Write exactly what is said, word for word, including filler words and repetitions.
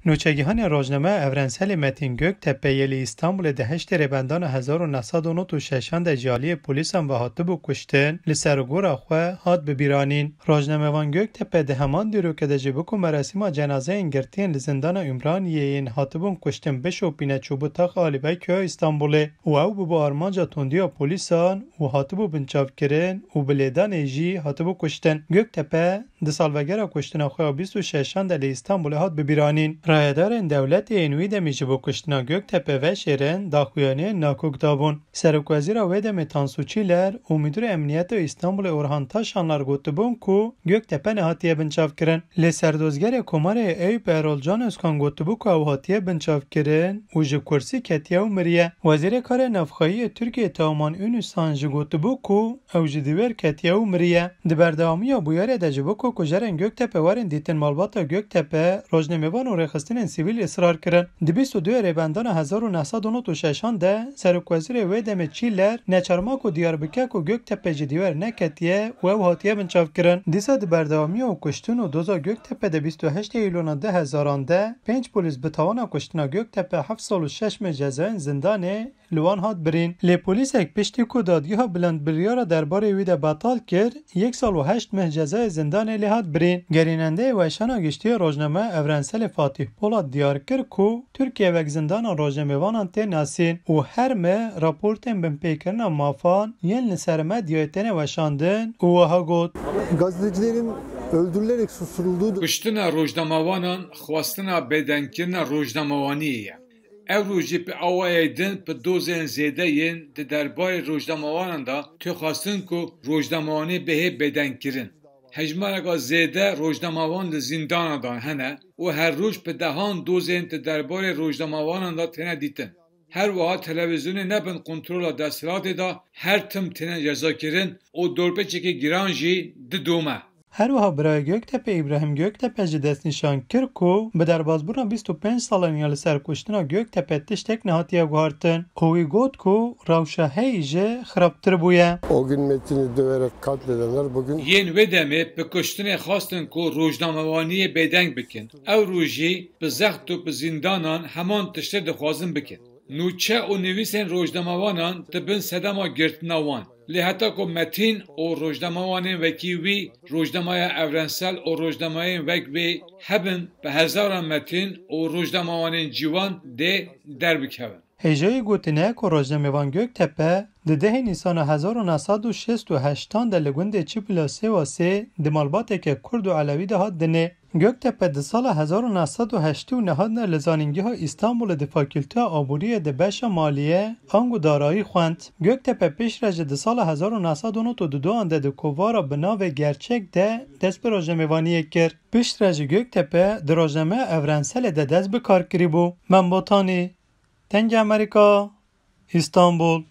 Nûçegihanê rojnameya Evrenselê Metîn Göktepe yê li Îstanbulê di heştê Rêbendana hezar û neh sed û nod û şeşan de ji aliyê polîsan ve hatibû kuştin, li ser gora xwe hat bibîranîn. Rojnamevan Göktepe di heman dîroke de jî biko merasîma cenazeyên girtiyên li zindana Ümraniyê yên hatibûn kuştin bişopîne çûbû taxa Alîbekê ya Îstanbulê û ew bûbû armanca tondiya polîsan û hatibû binçavkirin û bi lêdanê jî hatibû kuştin. Göktepe di salvegera kuştina xwe ya bîst û şeşan de li Îstanbulê hat bibîranîn. Rayedarên dewletê yên wî demî ji bo kuştina Göktepe veşêrin daxuyaniyên nakok dabûn. Serokwezîra wê demê Tansu Çiller û Mîdûrê Emniyeta Îstanbulê Orhan Taşanlar gotibûn ku Göktepe nehatiye binçavkirin. Lê serdozgerê Komarê Eyüp Erol Can Özkan gotibû ku ew hatiye binçavkirin û ji kursî ketiye û miriye. Wezîrê Karê Navxweyî yê Tirkiyê Teoman Ünüsan jî gotibû ku ew ji dîwêr ketiye û miriye. Di berdewamiya bûyerê de ji bo ku kujerên Göktepe werin dîtin malbata Göktepe, rojnamevan û rêxistinên sivîl israr kirin. Di bîst û duyê Rêbendana hezar û neh sed û nod û şeşan de Serokwezîrê wê demê Çîler neçarma ku diyar bike ku Göktepe ji dîwêr neketiye û ew hatiye binçavkirin. Dîsa di berdewamiya û kuştin û doza Göktepe de bîst û heştê Îlona du hezaran de pênc polîs bi tawana kuştina Göktepe heft sal û şeş meh cezayên zindanê li wan hat birîn. Lê polîsek piştî ku dadgeha bilandbiryara derbarê wî de betal kir, yek sal û heşt meh cezayê zindanê lê hat birîn. Gerînendeyê Weşana Giştî ya Rojnameya Evrenselê Fatîh Polat diyar kir ku Tirkiye wek zindana rojnamevanan tê nasîn û her meh raportên binpêkirina mafan yên li ser medyayê têne weşandin û wiha got: Gazetecilerin öldürülerek susturulduğu Kuştina rojnamevanan xwestina bêdengkirina rojnamevaniyê ye. Ev rojî bi awayê din bi dozên zêde yên di derbarê rojnamevanan de tê xwestin ku rojnamevanî bihê bêdengkirin. Hejmareka zêde rojnamevan di zîndana de hene û her roj bi dehan dozên di derbarê rojnamevanan de têne dîtin. Her wiha televîzyonê ne bin kontrola desthilatê de her tim têne cezakirin û dorpêçekî giran jî didome. Her wiha birayê Göktepe Îbrahîm Göktepe jî destnîşan kir ku bi derbasbûna bîst û pênc salan ya li ser kuştina Göktepe tiştek nehatiye guhartin û wî got ku rewşa heyî jî xirabtir bûye. O gün Metin'i döverek katledenler bugün Yên wê demê bi kuştinê xwestin ku rojnamevaniyê bêdeng bikin. Ew rojî bi zext û bi zîndanan heman tiştê dixwazin bikin. Nûçe û nivîsên rojnamevanan dibin sedema girtina wan. Lê heta ku Metîn û rojnamevanên wekî wî, rojnameya Evrensel û rojnamevanên wek wê hebin, bi hezaran Metîn û rojnamevanên ciwan dê derbikevin. Hêjayî gotinê ku rojnamevan Göktepe di dehê Nîsana hezar û neh sed û şêst û heştan de li gundê Çipila Sêwasê di malbateke Kurd û Elewî de hat dinê. Göktepe di sala hezar û neh sed û heştê û neh de li Zanîngeha Îstanbulê di Fakûlteya Aboriyê de beşa maliyê, ango darayî xwend. Göktepe piştre jî di sala hezar û neh sed û nod û duan de di kovara bi navê Gerçek de dest bi rojnamevaniyê kir. Piştre jî Göktepe di rojnameya Evrenselê de dest bi kar kirîbû. Mem Botanî, Dengê Amerîka, Îstanbul.